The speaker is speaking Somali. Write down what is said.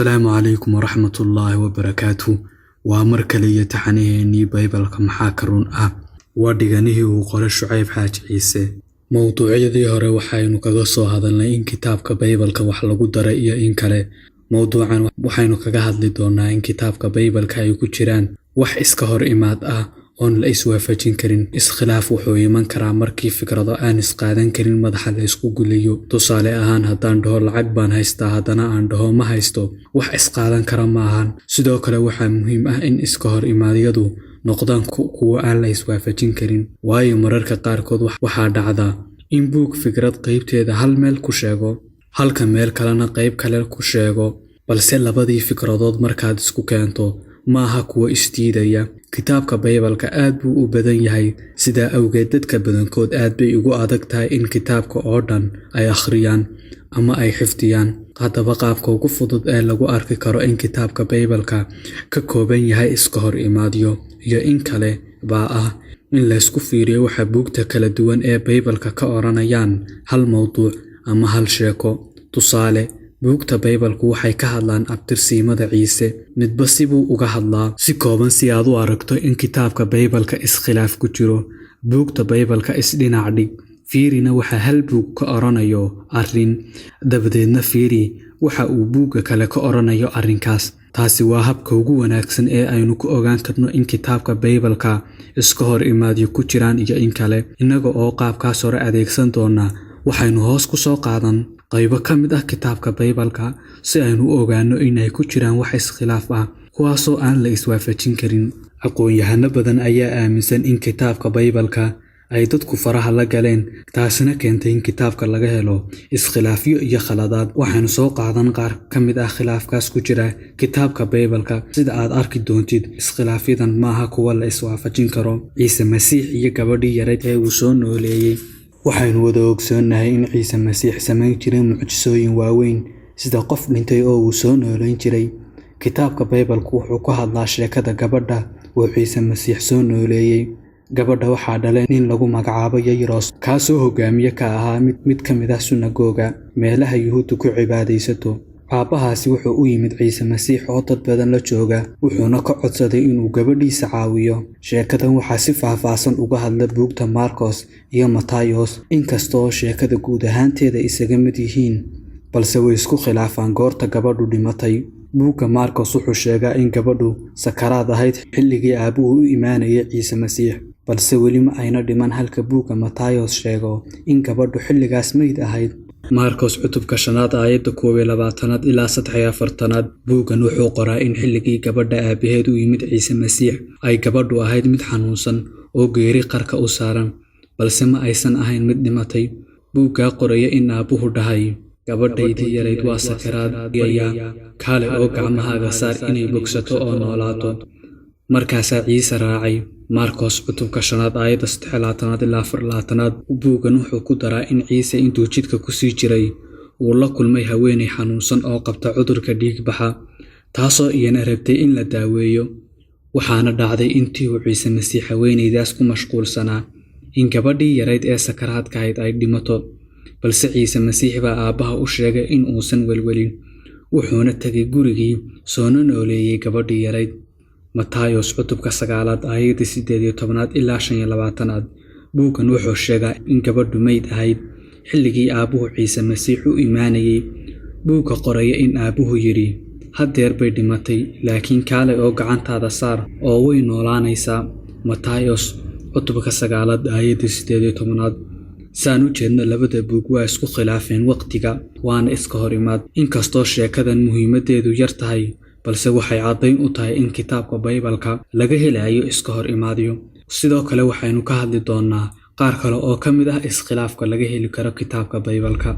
Asalaamu calaykum waraxmatullaahi wabarakaatu. Waa mar kale iyo taxanaheennii Baybalka Maxaa ka Run Ah. Waa dhiganihii uu qoray Shucayb Xaaji Ciise. Mowduucyadii hore waxaynu kaga soo hadalnay in kitaabka Baybalka wax lagu daray iyo in kale. Mowduucan waxaynu kaga hadli doonaa in kitaabka Baybalka ay ku jiraan wax iska hor imaad ah oon la iswaafajin karin. Iskhilaaf wuxuu iman karaa markii fikrado aan isqaadan karin madaxa la isku guliyo. Tusaale ahaan, haddaan dhaho lacag baan haystaa, haddana aan dhaho ma haysto, wax isqaadan kara maahan. Sidoo kale waxaa muhiim ah in iska hor imaadyadu noqdaan kuwo aan la iswaafajin karin, waayo mararka qaarkood waxaa dhacda in buug fikrad qaybteeda hal meel ku sheego, halka meel kalena qayb kale ku sheego, balse labadii fikradood markaad isku keento maaha kuwo isdiidaya. Kitaabka Baybalka aad buu u badan yahay, sidaa awgeed dadka badankood aad bay ugu adag tahay in kitaabka oo dhan ay akhriyaan ama ay xifdiyaan. Haddaba, qaabka ugu fudud ee lagu arki karo in kitaabka Baybalka ka kooban yahay iska hor imaadyo iyo in kale baa ah in laysku fiiriyo waxa buugta kala duwan ee Baybalka ka odhanayaan hal mowduuc ama hal sheeko. Tusaale, buugta Baybalku waxay ka hadlaan abtirsiimada Ciise, midba sibuu uga hadlaa. Si kooban, si aad u aragto in kitaabka Baybalka iskhilaaf ku jiro, buugta Baybalka isdhinac dhig, fiirina waxa hal buug ka odhanayo arrin, dabadeedna fiiri waxa uu buugga kale ka odhanayo arrinkaas. Taasi waa habka ugu wanaagsan ee aynu ku ogaan karno in kitaabka Baybalka iska hor imaadyo ku jiraan iyo in kale. Innaga oo qaabkaas hore adeegsan doona, waxaynu hoos ku soo qaadan qaybo ka mid ah kitaabka Baybalka si aynu u ogaanno in ay ku jiraan wax iskhilaaf ah, kuwaasoo aan la iswaafajin karin. Aqoon-yahano badan ayaa aaminsan in kitaabka Baybalka ay dadku faraha la galeen, taasina keentay in kitaabka laga helo iskhilaafyo iyo khaladaad. Waxaynu soo qaadan qaar ka mid ah khilaafkaas ku jira kitaabka Baybalka. Sida aad arki doontid, iskhilaafyadan maaha kuwa la iswaafajin karo. Ciise Masiix iyo gabadhii yarayd ee uu soo nooleeyey. Waxaynu wada ogsoonnahay in Ciise Masiix samayn jiray mucjisooyin waaweyn, sida qof dhintay oo uu soo noolayn jiray. Kitaabka Baybalku wuxuu ku hadlaa sheekada gabadha uu Ciise Masiix soo nooleeyey. Gabadha waxaa dhalay nin lagu magacaabo Yayros, kaasoo hogaamiye ka ahaa mid ka mid ah sunagooga, meelaha Yuhuuddu ku cibaadaysato. Aabbahaasi wuxuu u yimid Ciise Masiix oo dad badan la jooga, wuxuuna ka codsaday inuu gabadhiisa caawiyo. Sheekadan waxaa si faahfaahsan uga hadla buugta Markos iyo Matayos. Inkasta oo sheekada guud ahaanteeda isaga mid yihiin, balse way isku khilaafaan goorta gabadhu dhimatay. Buugga Markos wuxuu sheegaa in gabadhu sakaraad ahayd xilligii aabbuhu u imaanayay Ciise Masiix, balse weli ma ayna dhiman, halka buugga Matayos sheego in gabadhu xilligaas meyd ahayd. Markos cutubka 5aad, aayadda 21aad ilaa 43aad. Buuggan wuxuu qoraa in xilligii gabadha aabbaheed u yimid Ciise Masiix ay gabadhu ahayd mid xanuunsan oo geeri qarka u saaran, balse ma aysan ahayn mid dhimatay. Buuggaa qoraya in aabbuhu dhahay, "Gabadhaydii yarayd waa sakaraad, kaale oo gacmahaaga saar inay bogsato oo noolaato." Markaasaa Ciise raacay. Markos cutubka 5aad, aayadda 23aad ilaa 24aad. Buuggan wuxuu ku daraa in Ciise intuu jidka ku sii jiray uu la kulmay haweeney xanuunsan oo qabta cudurka dhiigbaxa, taasoo iyana rabtay in la daaweeyo. Waxaana dhacday intii uu Ciise Masiix haweeneydaas ku mashquulsanaa in gabadhii yarayd ee sakaraadka ahayd ay dhimato, balse Ciise Masiix baa aabbaha u sheegay in uusan welwelin, wuxuuna tegay gurigii, soona nooleeyey gabadhii yarayd. Matayos cutubka 9aad, aayadda 18aad ilaa 25aad. Buuggan wuxuu sheegaa in gabadhu meyd ahayd xilligii aabbuhu Ciise Masiix u imaanayay. Buugga qoraya in aabbuhu yidhi, "Haddeer bay dhimatay, laakiin kaale oo gacantaada saar oo way noolaanaysaa." Matayos cutubka 9aad, aayadda 18aad. Saan u jeedno, labada buug waa isku khilaafeen waqtiga, waana iska hor imaad. Inkastoo sheekadan muhiimaddeedu yar tahay, balse waxay caddayn u tahay in kitaabka Baybalka laga helayo iska hor imaadyo. Sidoo kale waxaynu ka hadli doonaa qaar kale oo ka mid ah iskhilaafka laga heli karo kitaabka Baybalka.